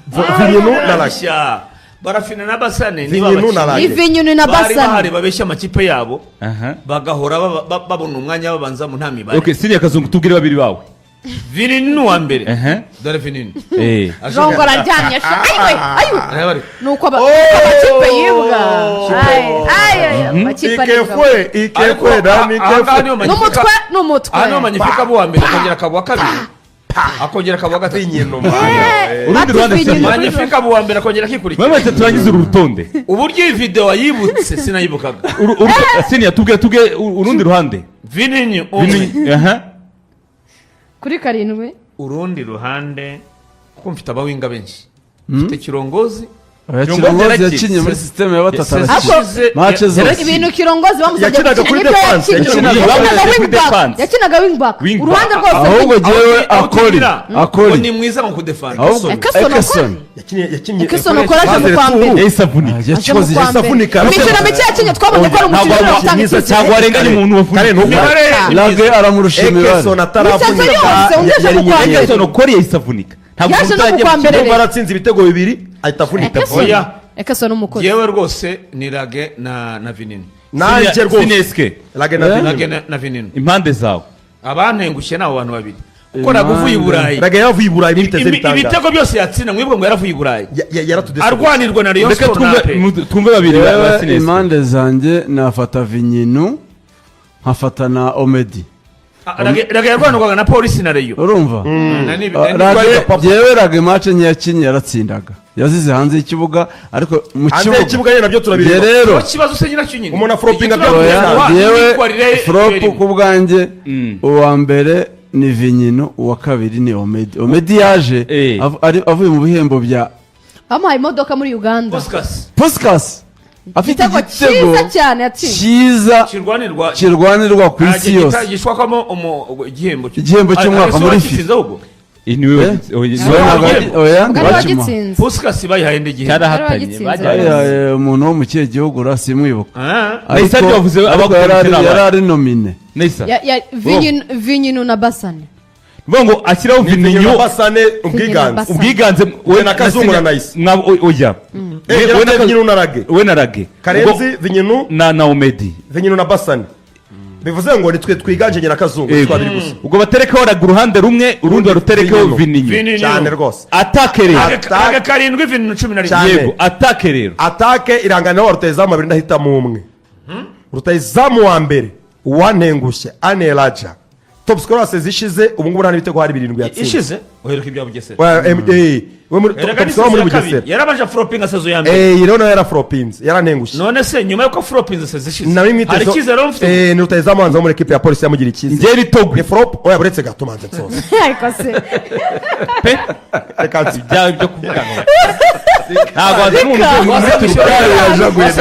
Vinyino na Rage. Sha, Barafina na Basane niba Vinyino na abakinnyi Rage. Ni Vinyino na bari bahari Basane. babeshya amakipe yabo, Aha. bagahora babona umwanya babanzamo nta mibare. Okay, Siniya Kazungu, tubwire babiri bawe. Vinini ni uwa mbere. Aha. Dore Vinini. Jongo araryamye sha, ayiwe ayiwe. Areba ariko. Nuko amakipe yibwa. Ay, ay, ay, amakipe aribwa. Ikefwe. Ariko Ikefwe nami aha ngaha ikefwe. niho Magnifique- N'umutwe, n'umutwe. Aha niho Magnifique aba uwa mbere, akongera akaba uwa kabiri, akongera akaba uwa gatatu. Vinyino. Urundi Ati ruhande, Vinyino. Siniya. Magnifique aba uwa mbere, akongera akikurikira. Mwese turangize uru rutonde. Uburyo iyi video wayibutse sinayibukaga. Siniya, tubwire urundi ruhande. Vinini umwe. Vini, aha. Kuri 7. Urundi ruhande, kuko mfite abawinga benshi, mfite Kirongozi. Oya, Kirongozi Kirongozi yarakinnye. yakinnye muri système ya batatu, Sezi arakina ishize- match zose. Ibintu Kirongozi bamusabye Yakinaga gukina kuri nibyo defense, yakinnye. yakinaga Yakinaga kuri wing back. defense. Yakinaga wing back. Wing back. Uruhande rwose. Ahubwo jyewe Aho akori ukinira, ngo akori ni mwiza mu kudefanda. Ahubwo Ekesson. Ekesson. Yakinnye. Ekesson ukora aje mu kwa mbere. Yahise avunika. Aje mu Yakikoze. kwa mbere. Avunika. Imikino mike yakinnye twabonye ko ari umukinnyi Ntabwo ushobora gutanga mwiza icyizere. Ntabwo warenganya umuntu wavunitse. Kare ntukore. Imibare ni Rage myiza. aramurusha Ekesson imibare. ataravunika. Imisozi yose, undi aje Yari mu kwa mbere. inyenyeri. Ekesson okori yahise avunika. Ntabwo Yaje umuntu no mu utajya kwa mu mbere. kibuga. Ndumva aratsinze ibitego bibiri ahita avunika. Ekesson. Oya. Ekesson umukozi. Yewe rwose ni Rage na Vinini. Nanjye rwose. Sineske. Rage na Eh? Rage Vinyino. na Vinini. Impande zawe. Abantengushye ni abo bantu babiri, kuko Rage uvuye i Burayi, Rage yaravuye i Burayi biteze bitangaje. ibitego byose yatsinda, mwibwe ngo yaravuye i Burayi, Yaratudese. arwanirwa na Rayon Reka Sport na twumve APR. twumve babiri ba Yewe, Sineske. impande zanjye nafata Vinyinu, nkafata na Omedi. Ah, Rage yarwanirwaga na Polisi na Rayon. Urumva? Na Rage, yewe Rage match nke yakinnye yaratsindaga, yazize hanze y'ikibuga, ariko mu Hanze kibuga y'ikibuga nyine nabyo Njye turabireba. rero Ikibazo se nyiracyo nyine. Umuntu afropinga Igituma byose. oya, gutenguha, yewe imyitwarire flop irimo. ku bwanjye, uwa mbere ni Vinyino, uwa kabiri ni Omedi. Omedi yaje avuye mu bihembo bya Bamuhaye imodoka muri Uganda. Puskas. Puskas, afite Igitego igitego cyiza cyane yatsinze. cyiza Kirwanirwa. kirwanirwa ku isi yose. Gishwakwamo igihembo Igihembo cy'umwaka muri FIFA. Ahubwo Iyi niwe Eh? oya, Oya, niwe ntabwo oya, Ubwo ari ntibakimuha. wagitsinze. Puskas bayihaye indi gihembo. Cyarahatanye. Yari Bajyanye. Bayihaye umuntu wo mu kihe gihugu ra simwibuka. Ah. Nahise Ariko ariko bavuze ariko abagutengushye yari ni abahe? yari ari nominé. Neysa. Vinyinu na Basane. Vuga ngo ashyiraho Vinyino Vininyo. Basane ubwiganze. Basane. Ubwiganze. We na Kazungu na Nayisa. Oya. Eh, We na Vinyino na Rage. We na Rage. Karenzi Ubwo- Vinyino. Na Omedi. Vinyino na Basane. Bivuze ngo nitwe twiganje nyina Kazungu. Yego. Twabiri gusa. Ubwo baterekaho Rage uruhande rumwe, urundi baruterekeho Vinyino. Vininyo. Vininyo. Cyane rwose. Attaque rero. Rage 7, Vinini 11. Cyane. Yego, attaque rero. Attaque iranganira wa rutayizamu babiri, ndahitamo umwe. Rutayizamu wa mbere uwantengushye Ane Raja, top scorer zishize, ubu ngubu nta n'ibitego, hari 7 yatsinze. Ishize uheruka ibya Bugesera. Oya, We muri Erega top ni scorer muri saison ya kabiri. Bugesera. Yarabanje floppinga saison ya mbere. Rero nawe yaraflopinze, yarantengushye. None se nyuma yuko floppinze saison ishize, Nawe hari imwitezo icyizere wari ufite? Ni rutahizamu wanza wo muri ekipe ya polisi, yamugira icyizere. Njye ni Togwi. Ni flop. Oya, buretse gato manze nsoze. Ariko se Pe. Reka nsi Ibyawe byo kuvuga ngo ntabwo wazana umuntu uvuye muri Turukiya. Yajaguye.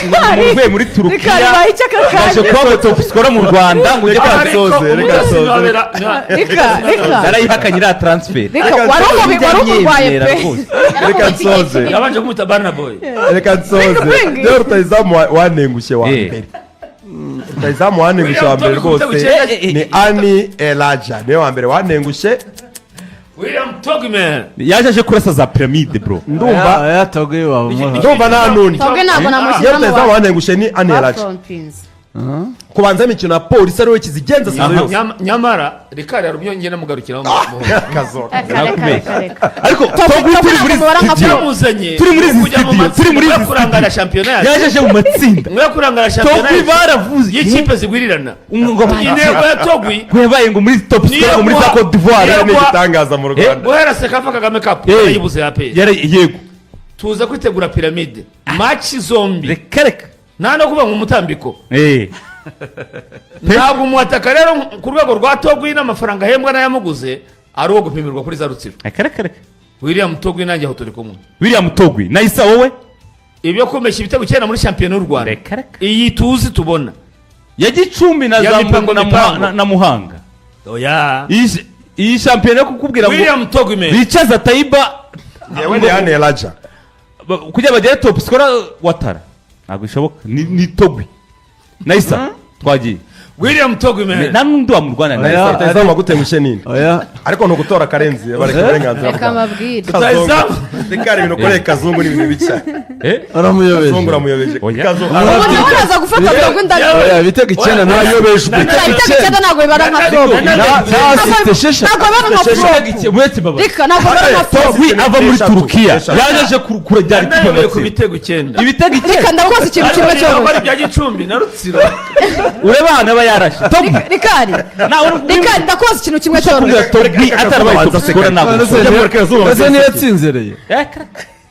Umuntu uvuye muri Turukiya Rikari baha icyo aka yaje kanya. kuba top scorer mu Rwanda ngo ujye Reka kwa nsoze, reka Umutasi nsoze. Rika, rika. Yarayihakanye iriya transfer. Rika, wari umurwaye pe. Rwose. Reka nsoze. Yabanje kumwita Burna Boy. Reka nsoze. Bring, bring. Rero rutahizamu wantengushye wa Eh. mbere, rutahizamu wantengushye wa mbere rwose ni Ani Elaja, niwe wa mbere wantengushye. William Togman. Yaje aje kurasa za Pyramide, bro. Ndumva Aya Togwi wamuha. Ndumva nta n'undi. Togwi ntabwo Iyo namushyiramo. rutahizamu wantengushye ni Ani Elaja. Bafrompinze. Kubanza imikino ya polisi ari we kizigenza saison yose. Nyamara Rikari hari ubyo ngenda mugarukiraho. Kazoka. Reka, reka, reka, reka. Ariko Togwi Togwi, turi muri ntabwo mubara nka studio. Yamuzanye Turi muri izi kujya mu studio, turi muri matsinda izi kurangara studio. shampiyona yacu. Yaje aje mu matsinda. Mwe kurangara shampiyona Togwi yacu baravuze y'ikipe zigwirirana. Ngo Intego ya Togwi ngo yabaye ngo muri top Niyo scorer ngo muri za Cote d'Ivoire. niyo Ni igitangaza mu Rwanda. Guhera CECAFA Kagame Cup yarayibuze ya APR. Yego. Tuza kwitegura Pyramide, match zombi Reka, reka. nta no kuvuga ngo umutambiko. Ntabwo umuhataka rero ku rwego rwa Togwi n'amafaranga ahembwa n'ayamuguze ari uwo gupimirwa kuri za Rutsiro. Reka, reka, reka. William Togwi, nanjye aho turi kumwe. William Togwi nahise wowe. Ibyo kumeshya ibitego 9 muri shampiyona y'u Rwanda, Reka, reka. iyi tuzi tubona Ya Gicumbi na Ya za mipango, na mipango. na Muhanga. Oya. Iyi shampiyona yo kukubwira ngo William Togwi man. bicaza Tayiba. Yewe, ni Ani Elaja. Kugira bagere top scorer Watara ntabwo bishoboka, ni Togwi. Nahise twagiye. William Togwi man. Nta n'undi wamurwana. Oya. Nahise Rutahizamu wagutengushye ninde? Oya. Ariko ni ugutora Karenzi, bareka uburenganzira Reka bwawe. mbabwire. Rutahizamu. Rikari, ibintu ukoreye Kazungu ni ibintu bibi cyane. Aramuyobeje. Kazungu uramuyobeje. Oya. Kazungu Ubu nawe uraza gufata Togwi ndabizi. Oya, ibitego 9 ntayobejwe. Ibitego 9 ntabwo bibara nka flop. Nta assist 6. Ntabwo bibara nka flop. Uretse baba Reka, ntabwo bibara nka flop. Togwi ava muri Eshatu. Turukiya Eshatu. yaje aje kurajyana ikipe Nanayobeye ku amatsinda. bitego 9. Ibitego Reka, 9. ndakoze ikintu kimwe Ariko ari cyoroshye. ibya Gicumbi na Rutsiro. Ureba ahantu aba yarashe Togwi. Rikari, Nawe Rikari, ndakoze ikintu kimwe kubwira cyoroshye. Togwi atarabaye top scorer ntabwo bishoboka. Ese niyo yatsinzereye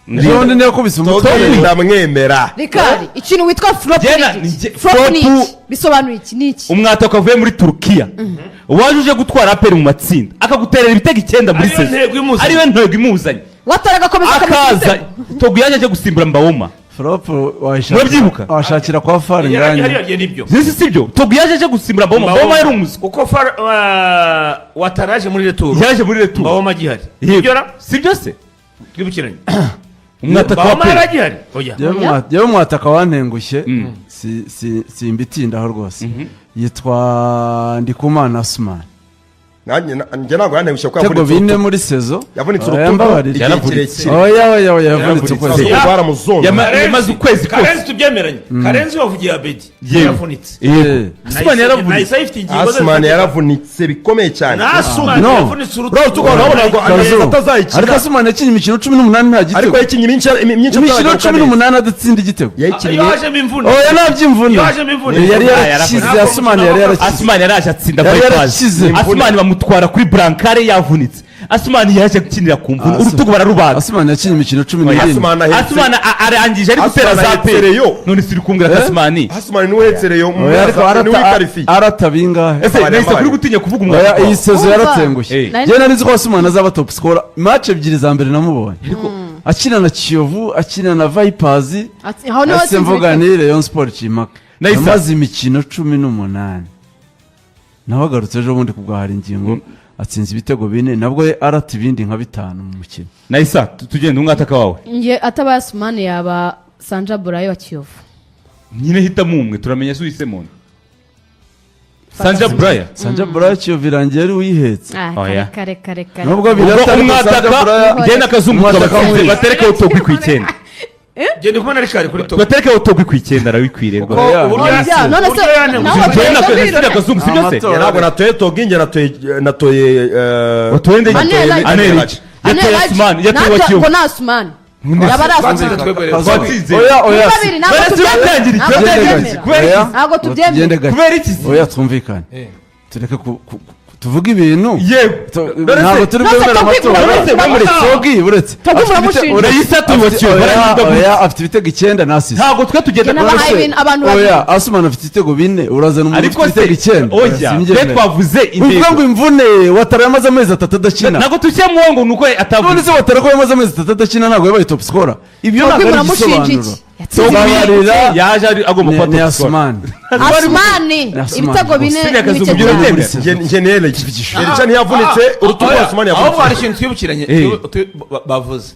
ejo bundi, niyo yakubise umutwe? Togwi ndamwemera. Rikari, ikintu witwa flop Jena, ni iki? flop Flop ni iki? Bisobanuye iki? Ni iki? Umwataka avuye muri Turukiya waje uje gutwara APR mu matsinda akaguterera ibitego 9 muri Ariyo saison. ntego imuzanye. Ariyo ntego imuzanye. Watara agakomeza Akaza akamukubita. Togwi yaje aje gusimbura Mbawoma. Flop Murabyibuka? washakira kwa Fari Yari Nganya. yagiye nibyo. Ese si byo? Togwi yaje aje gusimbura Mbawoma. Mbawoma yari umuswa. Kuko Wataraje muri retour. Yaje muri retour. Mbawoma agihari. Yego. Ibyo ra Si byo se? Twibukiranye. Umwataka wa Mbawoma yari APR. agihari, oya. Yewe, mwataka wantengushye si simbitindaho rwose, yitwa Ndikumana Asumani. Nanjye njye ntabwo yantengushye kuko Ibitego yavunitse 4 urutugu. muri saison. Yavunitse Oya, urutugu mbabarira. igihe Yaravunitse. kirekire. Oya, oya, oya, yavunitse ukwezi. Urutugu rwaramuzonze. Yamaze ukwezi kose. Karenzi tubyemeranye. Karenzi wavugiye Abedi Yewe. yavunitse. Yego. Asumani yaravunitse. Nahise ayifite ingingo ze. Asumani yaravunitse bikomeye cyane. Na Asumani No. yavunitse urutugu. Uriya rutugu urabona ngo Kazu. atazayikina. Ariko Asumani yakinnye imikino 18 nta Ariko gitego. yakinnye imyinshi imyinshi Imikino ataragaruka cumi neza. n'umunani adatsinda igitego. Yayikinnye. Iyo hajemo imvune. Oya, nta by'imvune. Iyo hajemo imvune. Yari Yarakoze. yarakize Asumani, yari yarakize. Asumani yaraje atsinda Yari bypass. yarakize. Asumani bamutwara kuri brancard yavunitse. Asumani yaje gukinira ku mvune, urutugu bararubaga. Asumani yakinnye imikino 17. Asumani ahetse. Asumani arangije ari gutera Asumani za ahetse pe. Rayon. None siri kumbwira ko Eh? Asumani Asumani niwe uhetse Rayon. Oya, ariko niwe wikarifiye. arata bingahe? Ese Abari nahise amabari. kuri gutinya kuvuga Oya, umwataka iyi wawe. saison Umva. yaratengushye. Njyewe nari nzi ko Asumani azaba top scorer. Match ebyiri za mbere namubonye akina na Kiyovu, akina na Vipers. Aho niho Ese watsinze mvuga ibitego. ni Rayon Sport Cimaka. Nahise. Yamaze imikino 18, nawe agarutse ejo bundi kubwa hari ingingo atsinze ibitego 4, nabwo ye arata ibindi nka 5 mu mukino. Nahise tugenda umwataka wawe. Nge atabaye Asumani yaba Sanja Burayi wa Kiyovu. Nyine hitamo umwe turamenya se uhisemo nde? Sanja Buraya. Sanja Buraya, Kiyovu irangiye ari uyihetse. Ah, Oya. kare, kare, kare. Nubwo Ubwo birata, ariko Sanja umwataka Buraya ngenda akazungu Umwataka tukabatsinze mwiza. baterekeho Togwi ku 9. Genda kubona Rikari kuri top. Baterekeho Togwi ku 9, arabikwiriye rwose. Oya. Uburyo Oya, none se uburyo yantengushye. nawe Njyewe wateye natsinda akazungu, si byo se? Amatora. Ntabwo natoye Togi, njye natoye Watoye nde? Ane Elijah. Ane Elijah. Yatoye Asumani, yatoye wa Nanjye Kiyovu. ngo ni Asumani yaba ari Twatsinze Asumani. twebwe rero. Twatsinze. Oya, oya. Babiri, ntabwo Baretse tubyemera. batangira Ntabwo ikibazo. tubyemera. Kubera iki? Oya. Ntabwo tubyemera. Tugende gake. Kubera iki se? Oya, twumvikane, tureke Tuvuge ibintu. Yego. Ntabwo turi None se bwemere Togi amatora. muramushinja? Togi uretse Togi Afite muramushinja? Urayisa tubakiwe, Oya, barahinda oya, gutya. afite ibitego 9 na assist. Ntabwo twe tugenda. Njye nabahaye ibintu abantu babiri. Oya, Asumani afite ibitego 4, urazana umuntu Ariko ufite se ibitego 9. oya, twe Simbyemera. twavuze Uvuga ngo intego. imvune, Watara yamaze amezi 3 adakina. Ntabwo tushyiramo ngo ni uko None atavuze. se Watara ko yamaze amezi 3 adakina, ntabwo yabaye top scorer? Ibyo Togi ntabwo ari muramushinja igisobanuro. iki? Yatsinze Babarira. Yaje agomba kuba Ni top scorer. Asumani. Asumani Asumani. ibitego 4 Siriya n'ibice Kazungu, byane. urabyemera? Njye ni Elegi. Elegi ntiyavunitse urutugu, Asumani Ahubwo yavunitse. hari ikintu twibukiranye bavuze.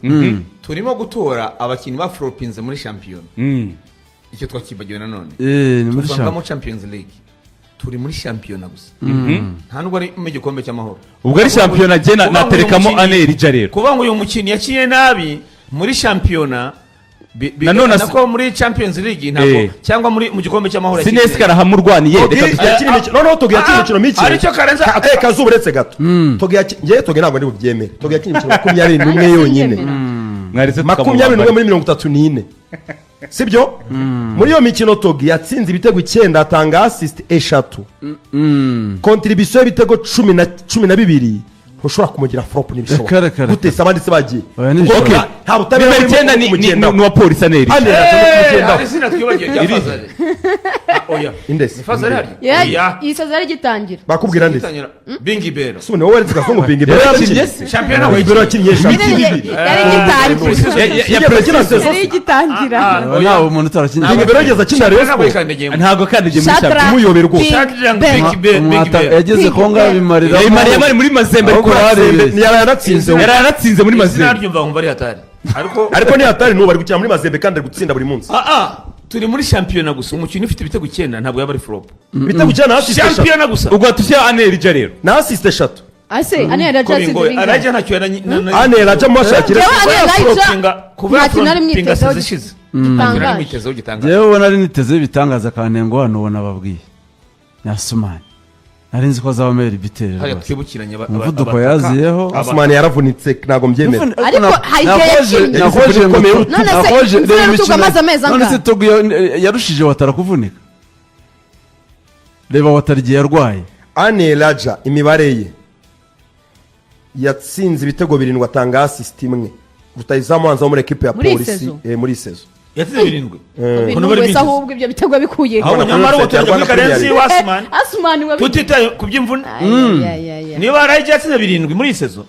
Turimo gutora abakinnyi baforopinze muri shampiyona. Icyo twakibagiwe nanone, Eh, ni muri tuvangamo shampiyona. Champions League. Turi muri shampiyona gusa, nta nubwo ari mu gikombe cy'amahoro. Ubwo ari shampiyona, njye Kuvuga ngo uyu naterekamo mukinnyi- Anerija rero. Kuvuga ngo uyu mukinnyi yakinnye nabi muri shampiyona Nanone nako muri Champions League ntabwo cyangwa muri mu gikombe cy'amahoro yakinnye Sinesi karahamurwaniye. Togi Reka tujye. yakina imikino, noneho Togi yakina imikino mike. Aricyo Karenza. Kazuba, uretse gato. Togi njyewe Togi ntabwo ndi bubyemere. Togi yakina imikino 21 yonyine. Mwaretse. 21 muri 34, sibyo? Muri iyo mikino Togi yatsinze ibitego 9, atanga assist 3, contribution y'ibitego 12. Ntushobora kumugira flop, ntibishoboka. Reka, reka, reka. Gute se abandi se bagiye? Oya, ntibishoboka. Kuko nta butabera Nimero burimo 9 kumugendaho. ni uwa polisi, Aneri. Ane kumugendaho. Hari izina twibagiwe rya Fazari. Ah, oya. Indesi. Ni Fazari hari? Oya. Iyi saison yari igitangira. Bakubwira ndetse. Bingi Bero. Si wowe weretse Gazungu Bingi Bero? Yarakinnye se? Shampiyona ntabwo Bingi Bero yakinnye shampiyona. Nyine yari igitangira. Ya Yigeze akina saison? Yari igitangira. Oya, ntawe umuntu utarakinnye. Bingi Bero yigeze akina Rayon Ntabwo Sports? yikandagiyemo. Ntabwo kandagiye muri Shadrach shampiyona. Umuyobe rwose. Big Shadrach Ben. Big Ben, Big Umwata Ben. yageze Big ko ngaho Ben. bimarira. Yayimariye ari muri Mazembe, ariko Ahubwo yaribeshye. Yaraye anatsinze we. Yari yaratsinze muri Izina Mazembe. ryumva nkumva ari hatari, ariko Ariko ni hatari, n'ubu ari gukina muri Mazembe kandi ari gutsinda buri munsi. Ah, ah, turi muri shampiyona gusa. Umukinnyi ufite ibitego 9 ntabwo yaba ari flop. Ibitego 9 na assist 3. Shampiyona gusa. Ubwo tushyira Anerija rero. Na assist 3. Ase Ane yari Ko yatsinze bingoye. bingahe? Arajya ntacyo Ane rajya mubashakira. Njyewe Ane Elijah Kuva nta kintu nari yapfropinga mwitezeho saison ishize, ntacyo nari gitangaje. mwitezeho gitangaje. Njyewe ubona ari nitezeho ibitangaza kantengo hano, ubona babwiye ni Asumani. Nari nzi ko azaba amera ibitero Hariya rwose. twibukiranye Umuvuduko abataka. yaziyeho. Asumani yaravunitse, ntabwo mbyemera. Ariko hari igihe yakinnye. None se imvura y'urutugu amaze amezi None se angahe? Togo yarushije Watara kuvunika? Reba Watara igihe yarwaye. Ane Raja, imibare ye, yatsinze ibitego 7, atanga assist 1, rutayizamu wanza wo muri ekipe ya Muri iyi polisi. saison? Muri iyi saison. Yatsinze 7. Bintu bari wese binjiza. ahubwo ibyo bitego bikuye. Ahubwo nyamara ubu turajya kuri Rwanda Premier Karenzi League. Wasman. Asumani wa Tutitaye ku by'imvune, niba Arajya yatsinze 7 muri iyi saison,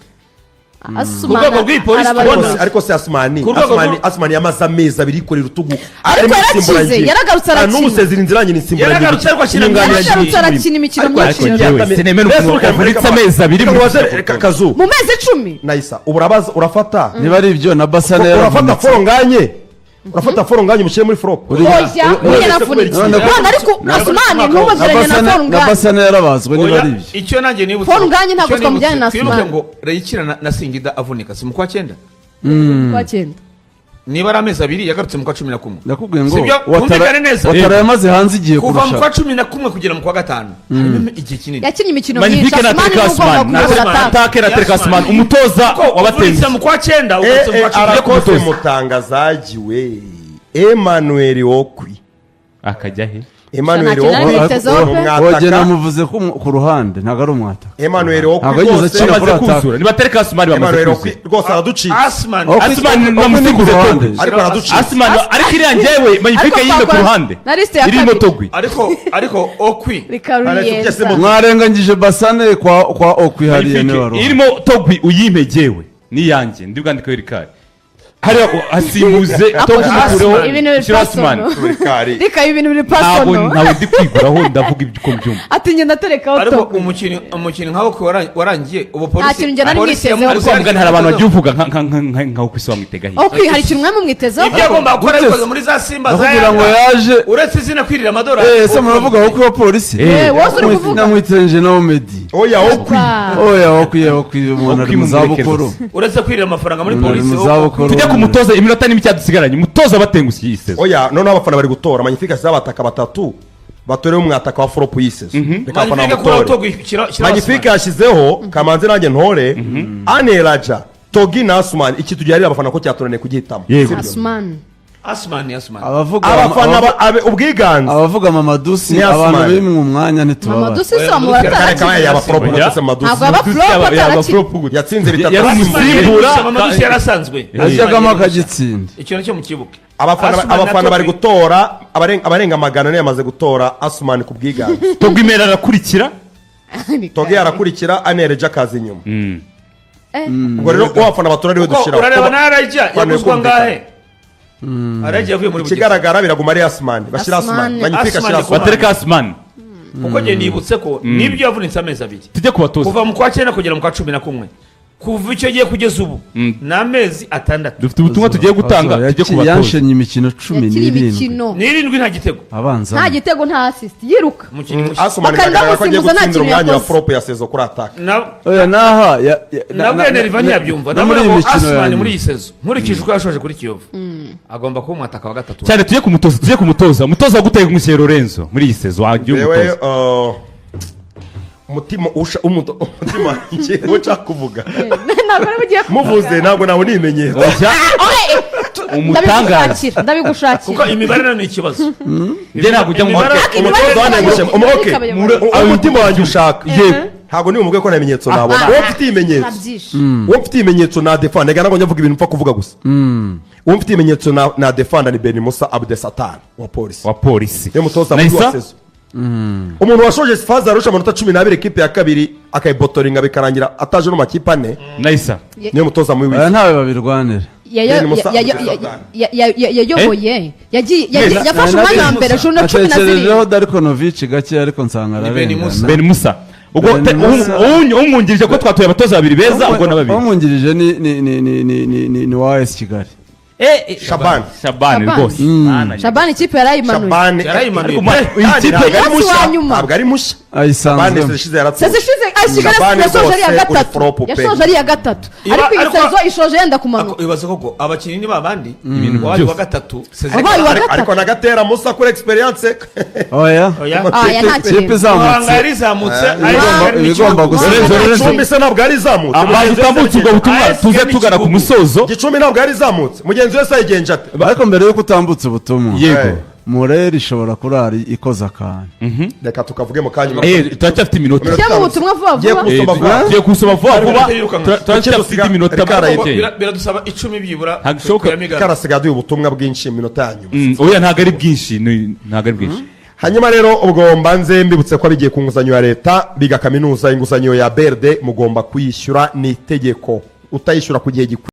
Asumani Ku rwego rw'iyi polisi arabarwa. tubona. Ariko se Asumani Ku rwego Asumani Asumani yamaze amezi 2 yikorera urutugu. Ariko yarakize, yaragarutse arakina. N'ubu sezira inzira yanjye ni insimburangingo. Yaragarutse ariko akina Yaragarutse arakina imikino myinshi. Ariko njyewe sinemera ukuntu yavunitse amezi 2 muri Kazu Mu mezi 10. Nayisa, ubu urabaza, urafata Niba ari ibyo, na Basane urafata yaravunitse. Foronganye, urafata Foronganye umushyire muri flop. Oya, we yaravunitse. None ariko Asumani ntubagiranye na Na Forunganye. Basane yarabazwe, niba Oya, ari ibyo. icyo nanjye nibutse, Paul Nganye ntabwo icyo twamujyanye na twibuke Asumani. ngo Reyikina na Singida avunika si mu kwa 9? Kwa 9. Niba ari amezi 2, yagarutse mu kwa 11. Ndakubwiye ngo Sibyo? Twumvikane neza. Watara yamaze hanze igihe Kuva mu kurusha. kwa 11 kugera mu kwa 5 harimo igihe kinini. Yakinnye imikino myinshi. Magnifique na Asumani Tereka niwe ugomba Asumani. kuyobora Asumani. ataka. Atake na Tereka Asumani, umutoza Ko uvunitse wabatenze. mu kwa 9, ugarutse mu kwa 10. Arakoze mutangazaji Emmanuel Okwi. Akajya he? Emmanuel Nta kintu nari Okwi nitezeho ni pe. Oge umwataka. namuvuze ku ruhande, ntabwo ari umwataka. Emmanuel Okwi Ntabwo yigeze rwose. akina Bamaze kuri ataka. kuzura, niba Tereka Asumani bamaze Emmanuel kuzura. Okwi rwose araducitse. Asman. Asumani Okwi ni ku namusimbuje ruhande. Togui. Ariko araducitse. Asumani, ariko iriya njyewe Magnifique Ariko yimbe ku twakora ruhande na liste ya irimo kabiri. Togui. Ariko Okwi Rikariyenza. Mwarenganyije Basane kwa Okwi hariya niwe Magnifique wari uhari. irimo Togui, uyimpe jyewe niyanjye ndi bwandikeho Rikari hariya asimbuze Togui, umukureho Ibintu biri ushyire Asumani. personal. Rikari. Rika, ibintu biri Ntabwo personal. ntawe ndi kwiguraho, ndavuga ibyo uko mbyumva. Ati ngenda aterekaho Ariko Togui. umukinnyi nka Okwi warangiye ubu Nta kintu njye nari polisi mwitezeho. Ariko wa mugani hari abantu bagiye uvuga nka Okwi wamwitega hirya. Okwi hari ikintu mwari mumwitezeho? Ibyo agomba gukora Gute se? yabikoze muri za Simba za Ndakubwira ngo Yanga. yaje. Uretse izina kwirira amadolari. Eh, ese muravuga Okwi wa polisi? Eh, wowe uri kuvuga. Namwiteje na Omedi. Oya, Okwi. Oya, Okwi, Okwi umuntu ari Okwi mu mumureke zabukuru. rwose. Uretse kwirira amafaranga muri Umuntu ari polisi, mu zabukuru. Tujye ku mutoza, iminota n'imike dusigaranye. Umutoza batengushye iyi saison. Oya, noneho abafana bari gutora. Magnifique ashyizeho abataka batatu, batorewe umwataka wa flop y'i saison. Reka abafana Magnifique kuri bamutore. Togui shyira Magnifique Asumani. yashyizeho Kamanzi, nanjye ntore Ane Raja, Togi na Asumani. Iki tugiharira abafana ko cyatunaniye kugihitamo. Yego. Sibyo? Asumani. Asmani, Asmani. Abavuga Abafana ubwiganze abavuga Mamadusi Ni abantu Asmani. bimwe umwanya ntitubabara. Mamadou Sy Oya, bamubara Mamadou Sy Kare kabaye atarakina. yaba flop. Oya. Ndetse Mamadou Sy Ntabwo yaba flop atarakina. Yatsinze bitatu. Yari umusimbura. Mamadou Sy yarasanzwe. Yajyagamo akagitsinda. Icyo nacyo mukibuke. Abafana Asmani na abafana bari Topi. gutora, abarenga 400 yamaze gutora Asumani ku bwiganze. Togimera arakurikira. Toge arakurikira, anereje akaza inyuma. Eh. Ubwo rero uwo abafana batora ariwe Kuko dushyiraho. urareba na Arajya Kuba yaguzwa kumvikana. angahe? Arajya yavuye muri Bugesera. Ikigaragara biraguma ari Asumani, bashyira Asmani. Asumani Magnifique, Asmani ashyira Asumani. Batereka Asmani. Kuko njye nibutse ko nibyo yavunitse amezi 2 Tujye ku batoza. kuva mu kwa cyenda kugera mu kwa 11, kuva icyo gihe kugeza ubu ni amezi 6. Dufite ubutumwa tugiye gutanga, tujye ku batoza. Yanshenye imikino cumi Yakiri n'irindwi imikino n'irindwi nta gitego. Abanza nta gitego, nta assist, yiruka. Umukinnyi mushya. Asumani Bakanda bigaragara ko agiye bamusimbuza, nta gutsindira kintu umwanya wa yakoze. flop ya saison kuri attaque. Oya, naha Nabwo Nerva ntiyabyumva. no muri Ndavuga iyi ngo mikino Asmani ya muri nyuma. iyi saison, nkurikije uko yashoje kuri Kiyovu, agomba kuba umwataka wa gatatu. Cyane, tujye ku mutoza, tujye ku mutoza. Umutoza waguteye Nkusiye Lorenzo muri iyi saison wagiye Yewe, umutoza. umutima umutima wanjye uca kuvuga. Ntabwo ari ugiye kuvuga. Muvuze ntabwo nabona ibimenyetso. Oya, umutangaza. Ndabigushakira, ndabigushakira. Kuko imibare nayo ni ikibazo. Njye ntabwo ujya mu Imibare- Umutoza wanengushe okay. Imibare- Umutima wanjye ushaka. Yego. Ntabwo niba ko nta bimenyetso nabona. Uwo mfite ibimenyetso, Ntabyishe. uwo mfite ibimenyetso na defanda, reka ntabwo njya mvuga ibintu mpfa kuvuga gusa. Uwo mfite ibimenyetso na defanda ni Ben Musa Abdesatan wa Polisi. Wa Polisi. Niyo mutoza mubi wa Naisa? saison, umuntu washoje phase arusha amanota 12 ekipe ya kabiri, akayibotoringa bikarangira ataje no mu makipe ane. Naisa. Niyo mutoza mubi Oya, w'isi. ntawe babirwanira. Ben Musa Abdesatan. Yayoboye, yagiye Neza. yafashe umwanya wa mbere journée cumi na Natekerejeho zirindwi. Darkonovic gake, ariko nsanga Ni Ben Musa. ararengana. Ben Musa. Ubwo Ben Musa. umwungirije, ko twatoye abatoza babiri beza, ubwo na babiri. Umwungirije ni wa AS Kigali. Shaban. Shabani Shabani. rwose. Mana. Shabani ikipe yarayimanuye. Shaban. Yarayimanuye. Ariko iyi Kandi kipe ntabwo ari Umunsi mushya. wa nyuma. Ntabwo ari mushya. Shaban Ayisanzwemo. ishize yaratsinze. Saison ishize Kigali Shabani yasoje ari iya rwose uri gatatu. flop pe. Yasoje ari iya gatatu, ariko iyi saison ishoje yenda kumanuka. Ibaze koko abakinnyi ni babandi Ibintu wabaye byose. wa gatatu saison. Wabaye uwa gatatu. Ariko na Gatera Musa kuri experience. Oya. Oya. Aya nta Kipe kintu. Muhanga izamutse yari izamutse, ibigomba gusa- Lorenzo, Lorenzo. Gicumbi se ntabwo yari izamutse? Amazi utambutse ubwo butumwa, AS tuze Kigali tugana ku Kigugu. musozo. Gicumbi ntabwo yari izamutse, mugenzi wese ayigenje ate? Ariko mbere yuko utambutse ubutumwa, Yego. Mureri ishobora kurara ikoze akantu. Reka tukavuge mu kanya. Turacyafite iminota. Shyira mu butumwa vuba Ngiye vuba. gusoma vuba. Tugiye kusoma vuba vuba. Yirukanka. Turacyafite indi minota Reka mike. Biradusaba 10 byibura. Ntabwo bishoboka. kuyamigana. Karasigaye aduha ubutumwa bwinshi mu minota ya nyuma. Oya, ntabwo ari bwinshi, ntabwo ari bwinshi. Hanyuma rero ubwo mbanze mbibutse ko abigiye ku nguzanyo ya leta biga kaminuza, inguzanyo ya BRD mugomba kuyishyura, ni itegeko, utayishyura ku gihe gikwiye.